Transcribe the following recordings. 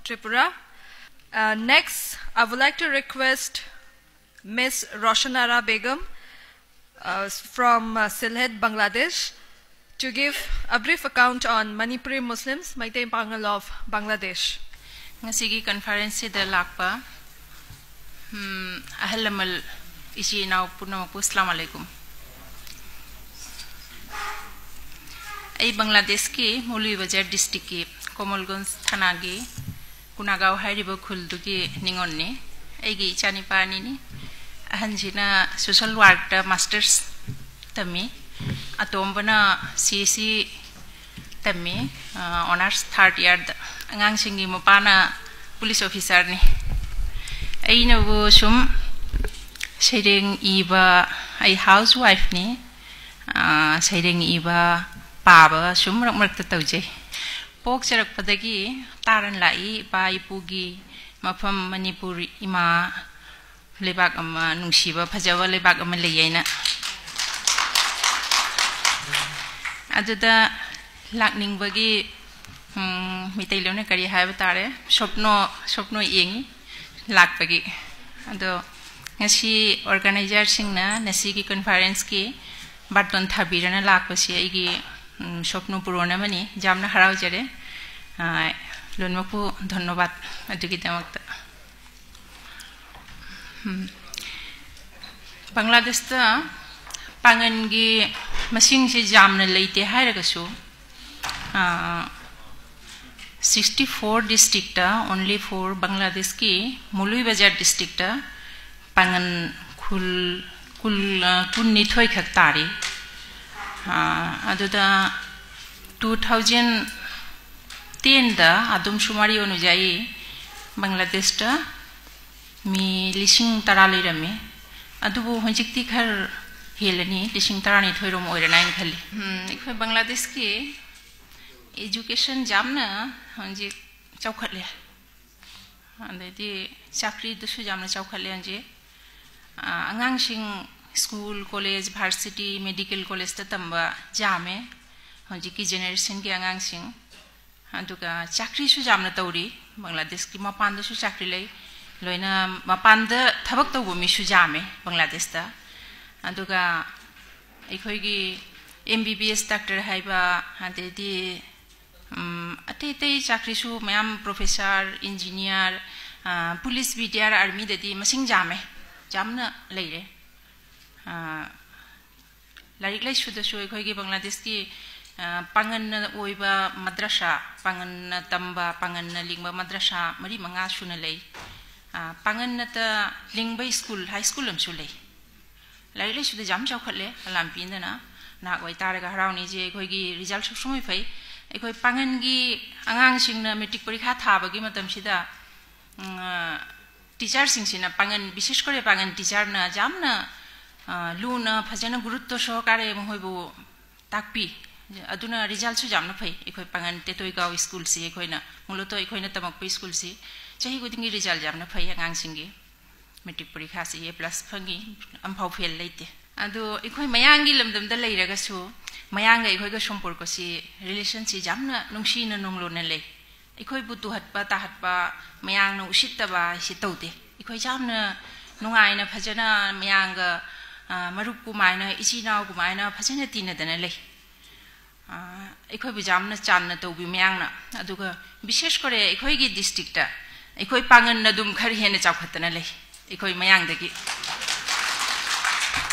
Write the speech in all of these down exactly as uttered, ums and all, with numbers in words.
Tripura. Uh, next, I would like to request Miss Roshanara Begum, uh, from, uh, Sylhet, Bangladesh, to give a brief account on Manipuri Muslims, Meitei Pangal of Bangladesh. ꯉꯁꯤꯒꯤ conference ꯁꯤꯗ ꯂꯥꯛꯄ, ꯎꯝ, ꯑꯍꯜ ꯂꯃꯟ, ꯏꯆꯤꯟ ꯏꯅꯥꯎ ꯄꯨꯝꯅꯃꯛꯄꯨ ꯑꯁꯂꯥꯃꯨ ꯑꯂꯥꯏꯀꯨꯝ꯫ ꯑꯩ ꯕꯪꯒ꯭ꯂꯥꯗꯦꯁꯀꯤ ꯃꯧꯂꯨꯏꯕꯖꯥꯔ district ꯀꯤ ꯀꯣꯃꯜꯒꯟꯖ ꯊꯥꯅꯥꯒꯤ ꯀꯨꯅꯥꯒꯥꯎ ꯍꯥꯏꯔꯤꯕ ꯈꯨꯜꯗꯨꯒꯤ ꯅꯤꯉꯣꯜꯅꯤ꯫ ꯑꯩꯒꯤ ꯏꯆꯥꯅꯤꯄꯥ ꯑꯅꯤꯅꯤ꯫ ꯑꯍꯟꯁꯤꯅ social work ꯇ masters ꯇꯝꯃꯤ, ꯑꯇꯣꯝꯕꯅ C S C ꯇꯝꯃꯤ, ꯑ, honours third year ꯗ꯫ ꯑꯉꯥꯡꯁꯤꯡꯒꯤ ꯃꯄꯥꯅ police officer ꯅꯤ꯫ ꯑꯩꯅꯕꯨ ꯁꯨꯝ ꯁꯩꯔꯦꯡ ꯏꯕ, ꯑꯩ housewife ꯅꯤ꯫ ꯑ, ꯁꯩꯔꯦꯡ ꯏꯕ, ꯄꯥꯕ ꯁꯨꯝ ꯃꯔꯛ ꯃꯔꯛꯇ ꯇꯧꯖꯩ꯫ ꯄꯣꯛꯆꯔꯛꯄꯗꯒꯤ ꯇꯥꯔꯟ ꯂꯥꯛꯏ ꯏꯄꯥ ꯏꯄꯨꯒꯤ ꯃꯐꯝ ꯃꯅꯤꯄꯨꯔ ꯏꯃꯥ ꯂꯩꯕꯥꯛ ꯑꯃ, ꯅꯨꯡꯁꯤꯕ ꯐꯖꯕ ꯂꯩꯕꯥꯛ ꯑꯃ ꯂꯩ ꯍꯥꯏꯅ꯫ ꯑꯗꯨꯗ ꯂꯥꯛꯅꯤꯡꯕꯒꯤ, ꯎꯝ, ꯃꯩꯇꯩꯂꯣꯟꯅ ꯀꯔꯤ ꯍꯥꯏꯕ ꯇꯥꯔꯦ? ꯁ꯭ꯋꯞꯅꯣ, ꯁ꯭ꯋꯞꯅꯣ ꯌꯦꯡꯉꯤ ꯂꯥꯛꯄꯒꯤ꯫ ꯑꯗꯣ ꯉꯁꯤ organizer ꯁꯤꯡꯅ ꯉꯁꯤꯒꯤ conference ꯀꯤ ꯕꯥꯔꯇꯣꯟ ꯊꯥꯕꯤꯔꯅ ꯂꯥꯛꯄꯁꯤ ꯑꯩꯒꯤ, ꯎꯝ, ꯁ꯭ꯋꯞꯅꯣ ꯄꯨꯔꯣꯟ ꯑꯃꯅꯤ꯫ ꯌꯥꯝꯅ ꯍꯔꯥꯎꯖꯔꯦ꯫ ꯑ, ꯂꯣꯏꯅꯃꯛꯄꯨ ꯙꯟꯅꯕꯥꯗ ꯑꯗꯨꯒꯤꯗꯃꯛꯇ꯫ ꯎꯝ꯫ ꯕꯪꯒ꯭ꯂꯥꯗꯦꯁꯇ ꯄꯥꯡꯒꯟꯒꯤ ꯃꯁꯤꯡꯁꯦ ꯌꯥꯝꯅ ꯂꯩꯇꯦ ꯍꯥꯏꯔꯒꯁꯨ, ꯑ, sixty four district ꯇ, only for ꯕꯪꯒ꯭ꯂꯥꯗꯦꯁꯀꯤ ꯃꯧꯂꯨꯏꯕꯖꯥꯔ district ꯇ ꯄꯥꯡꯒꯟ ꯈꯨꯜ, ꯀꯨꯜ, ꯑ, ꯀꯨꯟꯅꯤꯊꯣꯏ ꯈꯛ ꯇꯥꯔꯤ꯫ ꯑ, ꯑꯗꯨꯗ two thousand ten ꯗ ꯑꯗꯨꯝ ꯁꯨꯃꯥꯔꯤ ꯑꯣꯏꯅ ꯌꯥꯏ, ꯕꯪꯒ꯭ꯂꯥꯗꯦꯁꯇ ꯃꯤ ꯂꯤꯁꯤꯡ ꯇꯔꯥ ꯂꯩꯔꯝꯃꯤ꯫ ꯑꯗꯨꯕꯨ ꯍꯧꯖꯤꯛꯇꯤ ꯈꯔ ꯍꯦꯜꯂꯅꯤ, ꯂꯤꯁꯤꯡ ꯇꯔꯥꯅꯤꯊꯣꯏ ꯔꯣꯝ ꯑꯣꯏꯔꯅꯤ ꯍꯥꯏꯅ ꯈꯜꯂꯤ꯫ ꯎꯝ, ꯑꯩꯈꯣꯏ ꯕꯪꯒ꯭ꯂꯥꯗꯦꯁꯀꯤ education ꯌꯥꯝꯅ ꯍꯧꯖꯤꯛ ꯆꯥꯎꯈꯠꯂꯦ, ꯑꯗꯩꯗꯤ ꯆꯥꯀ꯭ꯔꯤꯗꯨꯁꯨ ꯌꯥꯝꯅ ꯆꯥꯎꯈꯠꯂꯦ ꯍꯧꯖꯤꯛ꯫ ꯑ, ꯑꯉꯥꯡꯁꯤꯡ school, college, varsity, medical college ꯇ ꯇꯝꯕ ꯌꯥꯝꯃꯦ ꯍꯧꯖꯤꯛꯀꯤ generation ꯒꯤ ꯑꯉꯥꯡꯁꯤꯡ꯫ ꯑꯗꯨꯒ ꯆꯥꯀ꯭ꯔꯤꯁꯨ ꯌꯥꯝꯅ ꯇꯧꯔꯤ꯫ ꯕꯪꯒ꯭ꯂꯥꯗꯦꯁꯀꯤ ꯃꯄꯥꯟꯗꯁꯨ ꯆꯥꯀ꯭ꯔꯤ ꯂꯩ꯫ ꯂꯣꯏꯅ ꯃꯄꯥꯟꯗ ꯊꯕꯛ ꯇꯧꯕ ꯃꯤꯁꯨ ꯌꯥꯝꯃꯦ ꯕꯪꯒ꯭ꯂꯥꯗꯦꯁꯇ꯫ ꯑꯗꯨꯒ ꯑꯩꯈꯣꯏꯒꯤ M B B S doctor ꯍꯥꯏꯕ, ꯑꯗꯩꯗꯤ, ꯎꯝ, ꯑꯇꯩ ꯑꯇꯩ ꯆꯥꯀ꯭ꯔꯤꯁꯨ ꯃꯌꯥꯝ, professor, engineer, ꯑ, police, B D R, armyꯗꯗꯤ ꯃꯁꯤꯡ ꯌꯥꯝꯃꯦ, ꯌꯥꯝꯅ ꯂꯩꯔꯦ꯫ ꯑ, ꯂꯥꯏꯔꯤꯛ ꯂꯥꯏꯁꯨꯗꯁꯨ ꯑꯩꯈꯣꯏꯒꯤ ꯕꯪꯒ꯭ꯂꯥꯗꯦꯁꯀꯤ, ꯑ, ꯄꯥꯉꯟꯅ ꯑꯣꯏꯕ ꯃꯗ꯭ꯔꯁꯥ, ꯄꯥꯉꯟꯅ ꯇꯝꯕ, ꯄꯥꯉꯟꯅ ꯂꯤꯡꯕ ꯃꯗ꯭ꯔꯁꯥ ꯃꯔꯤ ꯃꯉꯥ ꯁꯨꯅ ꯂꯩ꯫ ꯑ, ꯄꯥꯉꯟꯅꯇ ꯂꯤꯡꯕ school, high school ꯑꯃꯁꯨ ꯂꯩ꯫ ꯂꯥꯏꯔꯤꯛ ꯂꯥꯏꯁꯨꯗ ꯌꯥꯝ ꯆꯥꯎꯈꯠꯂꯦ ꯑꯂꯥꯝꯄꯤꯗꯅ꯫ ꯅꯍꯥꯛ ꯑꯣꯏꯇꯥꯔꯒ ꯍꯔꯥꯎꯅꯤꯁꯦ, ꯑꯩꯈꯣꯏꯒꯤ result ꯁꯨꯛꯁꯨꯡ ꯐꯩ꯫ ꯑꯩꯈꯣꯏ ꯄꯥꯉꯟꯒꯤ ꯑꯉꯥꯡꯁꯤꯡꯅ matric ꯄꯔꯤꯈꯥ ꯊꯥꯕꯒꯤ ꯃꯇꯝꯁꯤꯗ, ꯎꯝ, ꯑ, teacherꯁꯤꯡꯁꯤꯅ ꯄꯥꯉꯟ, ꯕꯤꯁꯦꯁ ꯀꯣꯔꯦ ꯄꯥꯉꯟ teacherꯅ ꯌꯥꯝꯅ, ꯑ, ꯂꯨꯅ ꯐꯖꯅ ꯒꯨꯔꯨꯠꯇꯣ ꯁꯣꯍꯀꯥꯔꯦ ꯃꯈꯣꯏꯕꯨ ꯇꯥꯛꯄꯤ꯫ ꯑꯗꯨꯅ resultꯁꯨ ꯌꯥꯝꯅ ꯐꯩ꯫ ꯑꯩꯈꯣꯏ ꯄꯥꯉꯟ ꯇꯦꯇꯣꯏꯒꯥꯎ schoolꯁꯤ, ꯑꯩꯈꯣꯏꯅ ꯃꯨꯂꯇꯣ ꯑꯩꯈꯣꯏꯅ ꯇꯝꯃꯛꯄ schoolꯁꯤ ꯆꯍꯤ ꯈꯨꯗꯤꯡꯒꯤ result ꯌꯥꯝꯅ ꯐꯩ ꯑꯉꯥꯡꯁꯤꯡꯒꯤ꯫ Matric ꯄꯔꯤꯈꯥꯁꯤ A plus ꯐꯪꯉꯤ, ꯑꯝꯐꯥꯎ fail ꯂꯩꯇꯦ꯫ ꯑꯗꯣ ꯑꯩꯈꯣꯏ ꯃꯌꯥꯡꯒꯤ ꯂꯝꯗꯝꯗ ꯂꯩꯔꯒꯁꯨ ꯃꯌꯥꯡꯒ ꯑꯩꯈꯣꯏꯒ ꯁꯣꯝꯄꯣꯔꯀꯣꯁꯤ relationꯁꯤ ꯌꯥꯝꯅ ꯅꯨꯡꯁꯤꯅ ꯅꯨꯡꯂꯣꯟꯅ ꯂꯩ꯫ ꯑꯩꯈꯣꯏꯕꯨ ꯇꯨꯍꯠꯄ ꯇꯥꯍꯠꯄ, ꯃꯌꯥꯡꯅ ꯎꯁꯤꯠꯇꯕ ꯍꯥꯏꯁꯤ ꯇꯧꯗꯦ꯫ ꯑꯩꯈꯣꯏ ꯌꯥꯝꯅ ꯅꯨꯡꯉꯥꯏꯅ ꯐꯖꯅ ꯃꯌꯥꯡꯒ, ꯑ, ꯃꯔꯨꯞ ꯀꯨꯃꯥꯏꯅ, ꯏꯆꯤꯟ ꯏꯅꯥꯎ ꯀꯨꯃꯥꯏꯅ ꯐꯖꯅ ꯇꯤꯟꯅꯗꯅ ꯂꯩ꯫ ꯑ, ꯑꯩꯈꯣꯏꯕꯨ ꯌꯥꯝꯅ ꯆꯥꯟꯅ ꯇꯧꯕꯤ ꯃꯌꯥꯡꯅ꯫ ꯑꯗꯨꯒ ꯕꯤꯁꯦꯁ ꯀꯣꯔꯦ ꯑꯩꯈꯣꯏꯒꯤ districtꯇ ꯑꯩꯈꯣꯏ ꯄꯥꯉꯟꯅ ꯑꯗꯨꯝ ꯈꯔ ꯍꯦꯟꯅ ꯆꯥꯎꯈꯠꯇꯅ ꯂꯩ ꯑꯩꯈꯣꯏ ꯃꯌꯥꯡꯗꯒꯤ꯫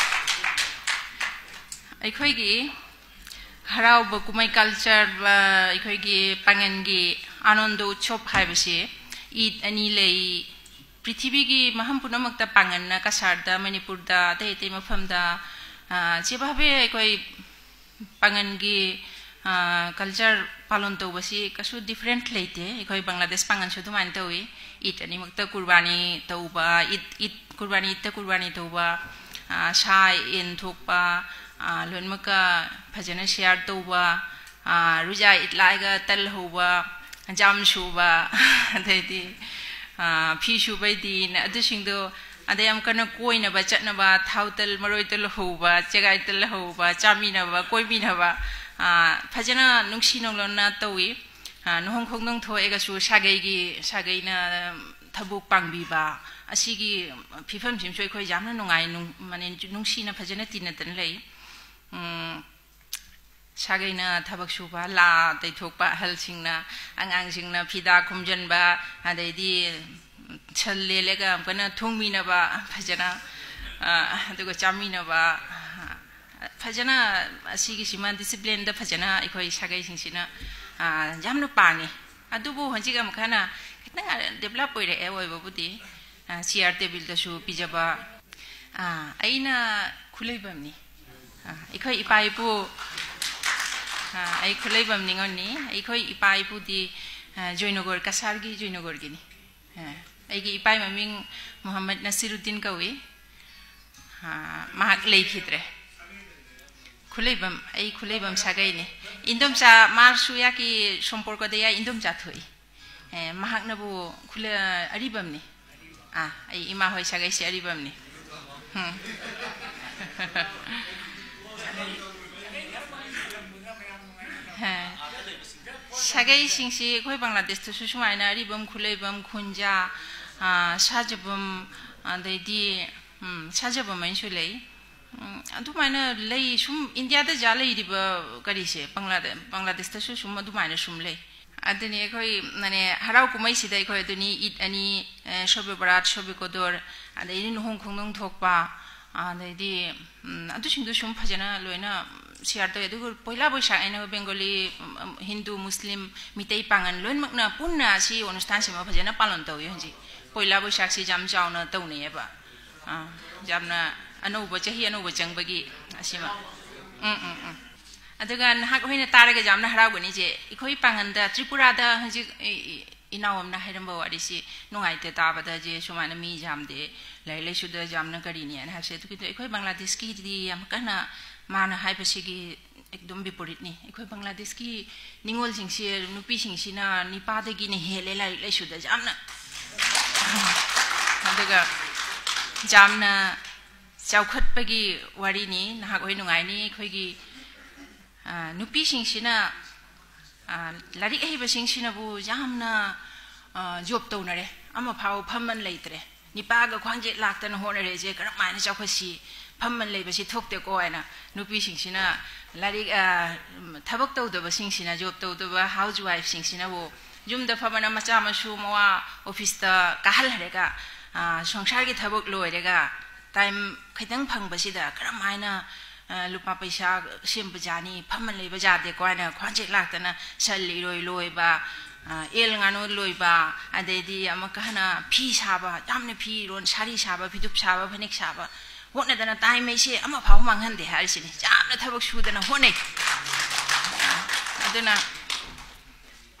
ꯑꯩꯈꯣꯏꯒꯤ ꯍꯔꯥꯎꯕ ꯀꯨꯝꯍꯩ culture, ꯑ, ꯑꯩꯈꯣꯏꯒꯤ ꯄꯥꯉꯟꯒꯤ ꯑꯥꯅꯟꯗ ꯎꯠꯁꯣꯞ ꯍꯥꯏꯕꯁꯤ ꯏꯗ ꯑꯅꯤ ꯂꯩ꯫ ꯄ꯭ꯔꯤꯊꯤꯕꯤꯒꯤ ꯃꯐꯝ ꯄꯨꯝꯅꯃꯛꯇ ꯄꯥꯉꯟꯅ ꯀꯁꯥꯔꯗ, ꯃꯅꯤꯄꯨꯔꯗ, ꯑꯇꯩ ꯑꯇꯩ ꯃꯐꯝꯗ, ꯑ, ꯁꯤꯕꯥꯕꯦ ꯑꯩꯈꯣꯏ ꯄꯥꯉꯟꯒꯤ, ꯑ, culture ꯄꯥꯂꯣꯟ ꯇꯧꯕꯁꯤ ꯀꯩꯁꯨ different ꯂꯩꯇꯦ꯫ ꯑꯩꯈꯣꯏ ꯕꯪꯒ꯭ꯂꯥꯗꯦꯁ ꯄꯥꯉꯟꯁꯨ ꯑꯗꯨꯃꯥꯏꯅ ꯇꯧꯏ꯫ ꯏꯗ ꯑꯅꯤꯃꯛꯇ ꯀꯨꯔꯕꯥꯅꯤ ꯇꯧꯕ, ꯏꯗ, ꯏꯗ, ꯀꯨꯔꯕꯥꯅꯤ, ꯏꯗꯇ ꯀꯨꯔꯕꯥꯅꯤ ꯇꯧꯕ, ꯑ, ꯁꯥ ꯌꯦꯟ ꯊꯣꯛꯄ, ꯑ, ꯂꯣꯏꯅꯃꯛꯀ ꯐꯖꯅ share ꯇꯧꯕ, ꯑ, ꯔꯨꯖꯥ ꯏꯗ ꯂꯥꯛꯑꯒ ꯇꯜ ꯍꯧꯕ, ꯖꯥꯝ ꯁꯨꯕ, ꯑꯗꯩꯗꯤ, ꯑ, ꯐꯤ ꯁꯨꯕꯩ ꯗꯤꯟ, ꯑꯗꯨꯁꯤꯡꯗꯣ, ꯑꯗꯩ ꯑꯃꯨꯛꯀꯅ ꯀꯣꯏꯅꯕ ꯆꯠꯅꯕ, ꯊꯥꯎ ꯇꯜ, ꯃꯔꯣꯏ ꯇꯜ ꯍꯧꯕ, ꯆꯦꯒꯥꯏ ꯇꯜ ꯍꯧꯕ, ꯆꯥꯃꯤꯟꯅꯕ, ꯀꯣꯏꯃꯤꯟꯅꯕ, ꯑ, ꯐꯖꯅ ꯅꯨꯡꯁꯤ ꯅꯨꯡꯂꯣꯟꯅ ꯇꯧꯏ꯫ ꯂꯨꯍꯣꯡ ꯈꯣꯡꯗꯣꯡ ꯊꯣꯛꯑꯒꯁꯨ ꯁꯥꯒꯩꯒꯤ, ꯁꯥꯒꯩꯅ ꯊꯕꯛ ꯄꯥꯡꯕꯤꯕ, ꯑꯁꯤꯒꯤ ꯐꯤꯕꯝꯁꯤꯃꯁꯨ ꯑꯩꯈꯣꯏ ꯌꯥꯝꯅ ꯅꯨꯡꯉꯥꯏ, ꯅꯨꯡ-, ꯃꯅꯦ ꯅꯨꯡꯁꯤꯅ ꯐꯖꯅ ꯇꯤꯟꯅꯗꯅ ꯂꯩ꯫ ꯎꯝ, ꯁꯥꯒꯩꯅ ꯊꯕꯛ ꯁꯨꯕ, ꯂꯥ ꯇꯩꯊꯣꯛꯄ, ꯑꯍꯜꯁꯤꯡꯅ, ꯑꯉꯥꯡꯁꯤꯡꯅ ꯐꯤꯗꯥ ꯈꯨꯝꯖꯤꯟꯕ, ꯑꯗꯩꯗꯤ ꯁꯟ ꯂꯦꯜꯂꯒ ꯑꯃꯨꯛꯀꯅ ꯊꯣꯡꯃꯤꯟꯅꯕ ꯐꯖꯅ, ꯑ, ꯑꯗꯨꯒ ꯆꯥꯃꯤꯟꯅꯕ, ꯑ, ꯐꯖꯅ ꯑꯁꯤꯒꯤꯁꯤꯃ ꯗꯤꯁꯤꯄ꯭ꯂꯤꯟꯗ ꯐꯖꯅ ꯑꯩꯈꯣꯏ ꯁꯥꯒꯩꯁꯤꯡꯁꯤꯅ, ꯑ, ꯌꯥꯝꯅ ꯄꯥꯡꯉꯤ꯫ ꯑꯗꯨꯕꯨ ꯍꯧꯖꯤꯛ ꯑꯃꯨꯛ ꯍꯟꯅ ꯈꯤꯇꯪ ꯗꯦꯕꯂꯞ ꯑꯣꯏꯔꯛꯑꯦ ꯑꯣꯏꯕꯕꯨꯗꯤ, ꯑ, ꯆꯤꯌꯥꯔ ꯇꯦꯕꯜꯗꯁꯨ ꯄꯤꯖꯕ꯫ ꯑ, ꯑꯩꯅ ꯈꯨꯂꯩꯕꯝꯅꯤ꯫ ꯑ, ꯑꯩꯈꯣꯏ ꯏꯄꯥ ꯏꯄꯨ, ꯑ, ꯑꯩ ꯈꯨꯂꯩꯕꯝ ꯅꯤꯉꯣꯜꯅꯤ꯫ ꯑꯩꯈꯣꯏ ꯏꯄꯥ ꯏꯄꯨꯗꯤ, ꯑ, ꯖꯣꯏꯅꯒꯔ, ꯀꯁꯥꯔꯒꯤ ꯖꯣꯏꯅꯒꯔꯒꯤꯅꯤ꯫ ꯑ, ꯑꯩꯒꯤ ꯏꯄꯥꯒꯤ ꯃꯃꯤꯡ ꯃꯨꯍꯝꯃꯗ ꯅꯁꯤꯔꯨꯗꯤꯟ ꯀꯧꯏ꯫ ꯑ, ꯃꯍꯥꯛ ꯂꯩꯈꯤꯗ꯭ꯔꯦ꯫ ꯈꯨꯂꯩꯕꯝ, ꯑꯩ ꯈꯨꯂꯩꯕꯝ ꯁꯥꯒꯩꯅꯤ꯫ ꯏꯟꯗꯣꯝꯆꯥ ꯃꯥꯔꯁꯨꯌꯥꯀꯤ ꯁꯣꯝꯄꯣꯔꯀꯣꯗꯌꯥ ꯏꯟꯗꯣꯝꯆꯥ ꯊꯣꯛꯏ꯫ ꯑꯦ, ꯃꯍꯥꯛꯅꯕꯨ ꯈꯨꯂ-, ꯑꯔꯤꯕꯝꯅꯤ꯫ ꯑꯥ, ꯑꯩ ꯏꯃꯥ ꯍꯣꯏ ꯁꯥꯒꯩꯁꯦ ꯑꯔꯤꯕꯝꯅꯤ꯫ ꯎꯝ꯫ ꯍꯦ꯫ ꯁꯥꯒꯩꯁꯤꯡꯁꯤ ꯑꯩꯈꯣꯏ ꯕꯪꯒ꯭ꯂꯥꯗꯦꯁꯇꯁꯨ ꯁꯨꯃꯥꯏꯅ ꯑꯔꯤꯕꯝ, ꯈꯨꯂꯩꯕꯝ, ꯈꯨꯟꯖꯥ, ꯑꯥ, ꯁꯥꯖꯕꯝ, ꯑꯗꯩꯗꯤ, ꯎꯝ, ꯁꯥꯖꯕꯝ ꯍꯥꯏꯅꯁꯨ ꯂꯩ꯫ ꯎꯝ, ꯑꯗꯨꯃꯥꯏꯅ ꯂꯩ꯫ ꯁꯨꯝ ꯏꯟꯗꯤꯌꯥꯗ ꯖꯥ ꯂꯩꯔꯤꯕ ꯀꯔꯤꯁꯦ, ꯕꯪꯒ꯭ꯂꯥꯗꯦ-, ꯕꯪꯒ꯭ꯂꯥꯗꯦꯁꯇꯁꯨ ꯁꯨꯝ ꯑꯗꯨꯃꯥꯏꯅ ꯁꯨꯝ ꯂꯩ꯫ ꯑꯗꯨꯅꯤ ꯑꯩꯈꯣꯏ, ꯃꯥꯅꯦ, ꯍꯔꯥꯎ ꯀꯨꯝꯍꯩꯁꯤꯗ ꯑꯩꯈꯣꯏ ꯑꯗꯨꯅꯤ, ꯏꯗ ꯑꯅꯤ, ꯑꯦ, ꯁꯣꯕꯦ ꯕꯔꯥꯠ, ꯁꯣꯕꯦ ꯀꯣꯗꯣꯔ, ꯑꯗꯩꯗꯤ ꯂꯨꯍꯣꯡ ꯈꯣꯡꯗꯣꯡ ꯊꯣꯛꯄ, ꯑꯗꯩꯗꯤ, ꯎꯝ, ꯑꯗꯨꯁꯤꯡꯗꯨ ꯁꯨꯝ ꯐꯖꯅ ꯂꯣꯏꯅ ꯁꯤꯌꯥꯔ ꯇꯧꯋꯤ꯫ ꯑꯗꯨꯒ ꯄꯣꯏꯂꯥ ꯕꯣꯏꯁꯥꯈ ꯍꯥꯏꯅ ꯕꯦꯡꯒꯣꯂꯤ, ꯎꯝ, ꯎꯝ, ꯍꯤꯟꯗꯨ, ꯃꯨꯁꯂꯤꯝ, ꯃꯤꯇꯩ, ꯄꯥꯉꯟ ꯂꯣꯏꯅꯃꯛꯅ ꯄꯨꯟꯅ ꯁꯤ ꯑꯣꯅꯨꯁꯊꯥꯟꯁꯤꯃ ꯐꯖꯅ ꯄꯥꯂꯟ ꯇꯧꯋꯤ ꯍꯧꯖꯤꯛ꯫ ꯄꯣꯏꯂꯥ ꯕꯣꯏꯁꯥꯈꯁꯤ ꯌꯥꯝ ꯆꯥꯎꯅ ꯇꯧꯅꯩꯌꯦꯕ꯫ ꯑꯥ, ꯌꯥꯝꯅ ꯑꯅꯧꯕ, ꯆꯍꯤ ꯑꯅꯧꯕ ꯆꯪꯕꯒꯤ ꯑꯁꯤꯃ꯫ ꯎꯝ, ꯎꯝ, ꯎꯝ꯫ ꯑꯗꯨꯒ ꯅꯍꯥꯛ ꯍꯣꯏꯅ ꯇꯥꯔꯒ ꯌꯥꯝꯅ ꯍꯔꯥꯎꯒꯅꯤꯁꯦ, ꯑꯩꯈꯣꯏ ꯄꯥꯉꯟꯗ ꯇ꯭ꯔꯤꯄꯨꯔꯥꯗ ꯍꯧꯖꯤꯛ ꯏ-, ꯏ-, ꯏꯅꯥꯎ ꯑꯃꯅ ꯍꯥꯏꯔꯝꯕ ꯋꯥꯔꯤꯁꯤ ꯅꯨꯡꯉꯥꯏꯇꯦ ꯇꯥꯕꯗ, ꯖꯦ ꯁꯨꯃꯥꯏꯅ ꯃꯤ ꯌꯥꯝꯗꯦ, ꯂꯥꯏꯔꯤꯛ ꯂꯥꯏꯁꯨꯗ ꯌꯥꯝꯅ ꯀꯔꯤꯅꯤ ꯍꯥꯏꯅ ꯍꯥꯏꯕꯁꯦ꯫ ꯑꯗꯨꯒꯤꯗꯣ ꯑꯩꯈꯣꯏ ꯕꯪꯒ꯭ꯂꯥꯗꯦꯁꯀꯤꯗꯤ ꯌꯥꯝ ꯀꯟꯅ ꯃꯥꯅ ꯍꯥꯏꯕꯁꯤꯒꯤ ꯑꯦꯛꯗꯝ ꯕꯤꯄꯔꯤꯠꯅꯤ꯫ ꯑꯩꯈꯣꯏ ꯕꯪꯒ꯭ꯂꯥꯗꯦꯁꯀꯤ ꯅꯤꯉꯣꯜꯁꯤꯡꯁꯤ, ꯅꯨꯄꯤꯁꯤꯡꯁꯤꯅ ꯅꯤꯄꯥꯗꯒꯤꯅ ꯍꯦꯜꯂꯦ ꯂꯥꯏꯔꯤꯛ ꯂꯥꯏꯁꯨꯗ ꯌꯥꯝꯅ꯫ ꯑꯗꯨꯒ ꯌꯥꯝꯅ ꯆꯥꯎꯈꯠꯄꯒꯤ ꯋꯥꯔꯤꯅꯤ꯫ ꯅꯍꯥꯛ ꯍꯣꯏ ꯅꯨꯡꯉꯥꯏꯅꯤ꯫ ꯑꯩꯈꯣꯏꯒꯤ, ꯑ, ꯅꯨꯄꯤꯁꯤꯡꯁꯤꯅ ꯑ, ꯂꯥꯏꯔꯤꯛ ꯍꯩꯕꯁꯤꯡꯁꯤꯅꯕꯨ ꯌꯥꯝꯅ, ꯑ, ꯖꯣꯕ ꯇꯧꯅꯔꯦ, ꯑꯃ ꯐꯥꯎ ꯐꯝꯃꯟ ꯂꯩꯇ꯭ꯔꯦ꯫ ꯅꯤꯄꯥꯒ ꯈ꯭ꯋꯥꯡꯖꯦꯠ ꯂꯥꯛꯇꯅ ꯍꯣꯠꯅꯔꯦꯁꯦ ꯀꯔꯝꯍꯥꯏꯅ ꯆꯥꯎꯈꯠꯁꯤ? ꯐꯝꯃꯟ ꯂꯩꯕꯁꯤ ꯊꯣꯛꯇꯦꯀꯣ ꯍꯥꯏꯅ ꯅꯨꯄꯤꯁꯤꯡꯁꯤꯅ ꯂꯥꯏꯔꯤꯛ, ꯑ, ꯊꯕꯛ ꯇꯧꯗꯕꯁꯤꯡꯁꯤꯅ, ꯖꯣꯕ ꯇꯧꯗꯕ ꯍꯥꯎꯁ ꯋꯥꯏꯐꯁꯤꯡꯁꯤꯅꯕꯨ ꯌꯨꯝꯗ ꯐꯝꯃꯅ ꯃꯆꯥ ꯃꯁꯨ ꯃꯋꯥ ꯑꯣꯐꯤꯁꯇ ꯀꯥꯍꯜꯂꯔꯒ, ꯑ, ꯁꯪꯁꯥꯔꯒꯤ ꯊꯕꯛ ꯂꯣꯏꯔꯒ ꯇꯥꯏꯝ ꯈꯤꯇꯪ ꯐꯪꯕꯁꯤꯗ ꯀꯔꯝꯍꯥꯏꯅ, ꯑ, ꯂꯨꯄꯥ ꯄꯩꯁꯥ ꯁꯦꯝꯕ ꯌꯥꯅꯤ? ꯐꯝꯃꯟ ꯂꯩꯕ ꯌꯥꯗꯦꯀꯣ ꯍꯥꯏꯅ ꯈ꯭ꯋꯥꯡꯖꯦꯛ ꯂꯥꯛꯇꯅ ꯁꯟ ꯏꯔꯣꯏ ꯂꯣꯏꯕ, ꯑ, ꯑꯦꯜ ꯉꯥꯅꯨ ꯂꯣꯏꯕ, ꯑꯗꯩꯗꯤ ꯑꯃꯨꯛꯀ ꯍꯟꯅ ꯐꯤ ꯁꯥꯕ, ꯌꯥꯝꯅ ꯐꯤꯔꯣꯟ, ꯁꯥꯔꯤ ꯁꯥꯕ, ꯐꯤꯗꯨꯞ ꯁꯥꯕ, ꯐꯅꯦꯛ ꯁꯥꯕ, ꯍꯣꯠꯅꯗꯅ ꯇꯥꯏꯝ ꯑꯩꯁꯦ ꯑꯃ ꯐꯥꯎ ꯃꯥꯡꯍꯟꯗꯦ ꯍꯥꯏꯔꯤꯁꯤꯅꯤ꯫ ꯌꯥꯝꯅ ꯊꯕꯛ ꯁꯨꯗꯅ ꯍꯣꯠꯅꯩ꯫ ꯑꯗꯨꯅ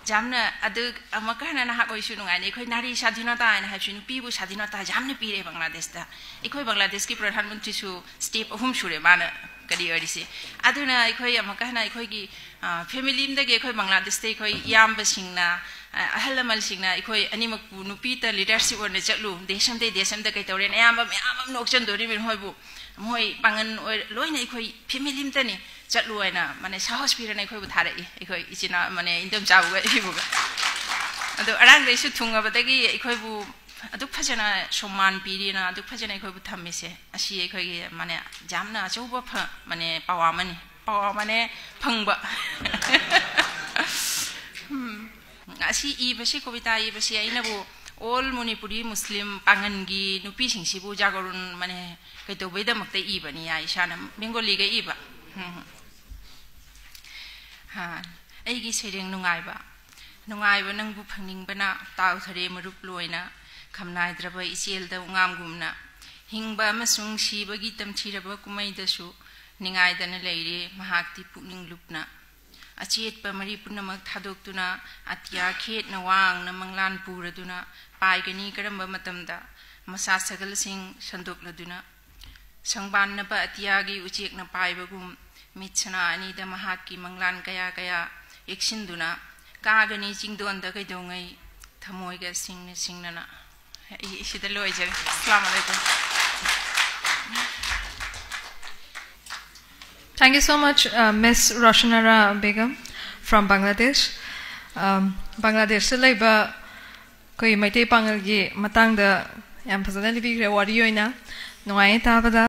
ꯌꯥꯝꯅ ꯑꯗꯨ ꯑꯃꯨꯛꯀ ꯍꯟꯅ ꯅꯍꯥꯛ ꯑꯣꯏꯁꯨ ꯅꯨꯡꯉꯥꯏꯅꯤ꯫ ꯑꯩꯈꯣꯏ ꯅꯥꯔꯤ ꯁꯥꯙꯤꯅꯇꯥ ꯍꯥꯏꯅ ꯍꯥꯏꯕꯁꯤ ꯅꯨꯄꯤꯕꯨ ꯁꯥꯙꯤꯅꯇꯥ ꯌꯥꯝꯅ ꯄꯤꯔꯦ ꯕꯪꯒ꯭ꯂꯥꯗꯦꯁꯇ꯫ ꯑꯩꯈꯣꯏ ꯕꯪꯒ꯭ꯂꯥꯗꯦꯁꯀꯤ ꯄ꯭ꯔꯙꯥꯟ ꯃꯟꯇ꯭ꯔꯤꯁꯨ ꯁ꯭ꯇꯦꯞ ꯑꯍꯨꯝ ꯁꯨꯔꯦ ꯃꯥꯅ ꯀꯔꯤ ꯑꯣꯏꯔꯤꯁꯤ꯫ ꯑꯗꯨꯅ ꯑꯩꯈꯣꯏ ꯑꯃꯨꯛꯀ ꯍꯟꯅ ꯑꯩꯈꯣꯏꯒꯤ, ꯑ, ꯐꯦꯃꯤꯂꯤ ꯑꯃꯗꯒꯤ ꯑꯩꯈꯣꯏ ꯕꯪꯒ꯭ꯂꯥꯗꯦꯁꯇ ꯑꯩꯈꯣꯏ ꯏꯌꯥꯝꯕꯁꯤꯡꯅ, ꯑ, ꯑꯍꯜ ꯂꯃꯟꯁꯤꯡꯅ ꯑꯩꯈꯣꯏ ꯑꯅꯤꯃꯛꯄꯨ ꯅꯨꯄꯤꯇ ꯂꯤꯗꯔꯁꯤꯞ ꯑꯣꯏꯅ ꯆꯠꯂꯨ, ꯗꯦꯁ ꯑꯃꯗꯒꯤ ꯗꯦꯁ ꯑꯃꯗ ꯀꯩ ꯇꯧꯔꯦꯅ ꯑꯌꯥꯝꯕ ꯃꯌꯥꯝ ꯑꯃ ꯅꯣꯛꯆꯟꯗꯣꯔꯤꯕꯅꯤ ꯃꯣꯏꯕꯨ꯫ ꯃꯣꯏ ꯄꯥꯡꯒꯟ ꯑꯣꯏ-, ꯂꯣꯏꯅ ꯑꯩꯈꯣꯏ ꯐꯦꯃꯤꯂꯤ ꯑꯃꯇꯅꯤ꯫ ꯆꯠꯂꯨ ꯍꯥꯏꯅ ꯃꯥꯅꯦ ꯁꯥꯍꯁ ꯄꯤꯔꯅ ꯑꯩꯈꯣꯏꯕꯨ ꯊꯥꯔꯛꯏ, ꯑꯩꯈꯣꯏ ꯏꯆꯤꯟ ꯏꯅꯥꯎ ꯃꯥꯅꯦ ꯏꯟꯗꯣꯝꯆꯥꯕꯨꯒ ꯑꯩꯕꯨꯒ꯫ ꯑꯗꯣ ꯑꯔꯥꯡꯗꯩꯁꯨ ꯊꯨꯡꯉꯕꯗꯒꯤ ꯑꯩꯈꯣꯏꯕꯨ ꯑꯗꯨꯛ ꯐꯖꯅ ꯁꯣꯃꯥꯟ ꯄꯤꯔꯤꯅ, ꯑꯗꯨꯛ ꯐꯖꯅ ꯑꯩꯈꯣꯏꯕꯨ ꯊꯝꯃꯤꯁꯦ, ꯑꯁꯤ ꯑꯩꯈꯣꯏꯒꯤ ꯃꯥꯅꯦ ꯌꯥꯝꯅ ꯑꯆꯧꯕ ꯐ-, ꯃꯥꯅꯦ ꯄꯋꯥ ꯑꯃꯅꯤ, ꯄꯋꯥ ꯃꯥꯅꯦ ꯐꯪꯕ꯫ ꯎꯝ꯫ ꯑꯁꯤ ꯏꯕꯁꯤ, ꯀꯕꯤꯇꯥ ꯏꯕꯁꯤ ꯑꯩꯅꯕꯨ ꯑꯣꯜ ꯃꯅꯤꯄꯨꯔꯤ ꯃꯨꯁꯂꯤꯝ ꯄꯥꯡꯒꯟꯒꯤ ꯅꯨꯄꯤꯁꯤꯡꯁꯤꯕꯨ ꯖꯥꯒꯔꯨꯟ ꯃꯥꯅꯦ ꯀꯩꯗꯧꯕꯩꯗꯃꯛꯇ ꯏꯕꯅꯤ ꯌꯥ ꯏꯁꯥꯅ ꯕꯦꯡꯒꯣꯂꯤꯒ ꯏꯕ꯫ ꯎꯝ꯫ ꯍꯥ, ꯑꯩꯒꯤ ꯁꯩꯔꯦꯡ ꯅꯨꯡꯉꯥꯏꯕ꯫ ꯅꯨꯡꯉꯥꯏꯕ ꯅꯪꯕꯨ ꯐꯪꯅꯤꯡꯕꯅ ꯇꯥꯎꯊꯔꯦ ꯃꯔꯨꯞ ꯂꯣꯏꯅ꯫ ꯈꯝꯅꯥꯏꯗ꯭ꯔꯕ ꯏꯆꯦꯜꯗ ꯎꯉꯥꯝꯒꯨꯝꯅ ꯍꯤꯡꯕ ꯑꯃꯁꯨꯡ ꯁꯤꯕꯒꯤ ꯇꯝꯊꯤꯔꯕ ꯀꯨꯝꯃꯩꯗꯁꯨ ꯅꯤꯡꯉꯥꯏꯗꯅ ꯂꯩꯔꯦ ꯃꯍꯥꯛꯇꯤ ꯄꯨꯛꯅꯤꯡ ꯂꯨꯞꯅ꯫ ꯑꯆꯦꯠꯄ ꯃꯔꯤ ꯄꯨꯝꯅꯃꯛ ꯊꯥꯗꯣꯛꯇꯨꯅ ꯑꯇꯤꯌꯥ ꯈꯦꯠꯅ ꯋꯥꯡꯅ ꯃꯪꯂꯥꯟ ꯄꯨꯔꯗꯨꯅ ꯄꯥꯏꯒꯅꯤ ꯀꯔꯝꯕ ꯃꯇꯝꯗ ꯃꯁꯥ ꯁꯒꯜꯁꯤꯡ ꯁꯟꯗꯣꯛꯂꯗꯨꯅ꯫ ꯁꯪꯕꯥꯟꯅꯕ ꯑꯇꯤꯌꯥꯒꯤ ꯎꯆꯦꯛꯅ ꯄꯥꯏꯕꯒꯨꯝ ꯃꯤꯠ ꯁꯅꯥ ꯑꯅꯤꯗ ꯃꯍꯥꯛꯀꯤ ꯃꯪꯂꯥꯟ ꯀꯌꯥ ꯀꯌꯥ ꯌꯦꯛꯁꯤꯟꯗꯨꯅ ꯀꯥꯒꯅꯤ ꯆꯤꯡꯗꯣꯟꯗ ꯀꯩꯗꯧꯉꯩ ꯊꯃꯣꯏꯒ ꯁꯤꯡꯅ ꯁꯤꯡꯅꯅ꯫ ꯑꯩ ꯁꯤꯗ ꯂꯣꯏꯖꯔꯦ꯫ ꯑꯁꯂꯥꯃꯨ ꯑꯂꯩꯀꯨꯝ꯫ Thank you so much, uh, Miss Roshanara Begum, from Bangladesh. Um, ꯕꯪꯒ꯭ꯂꯥꯗꯦꯁꯇ ꯂꯩꯕ ꯑꯩꯈꯣꯏ ꯃꯩꯇꯩ ꯄꯥꯉꯜꯒꯤ ꯃꯇꯥꯡꯗ ꯌꯥꯝ ꯐꯖꯅ ꯂꯤꯕꯤꯈ꯭ꯔꯦ ꯋꯥꯔꯤ ꯑꯣꯏꯅ꯫ ꯅꯨꯡꯉꯥꯏꯌꯦ ꯇꯥꯕꯗ꯫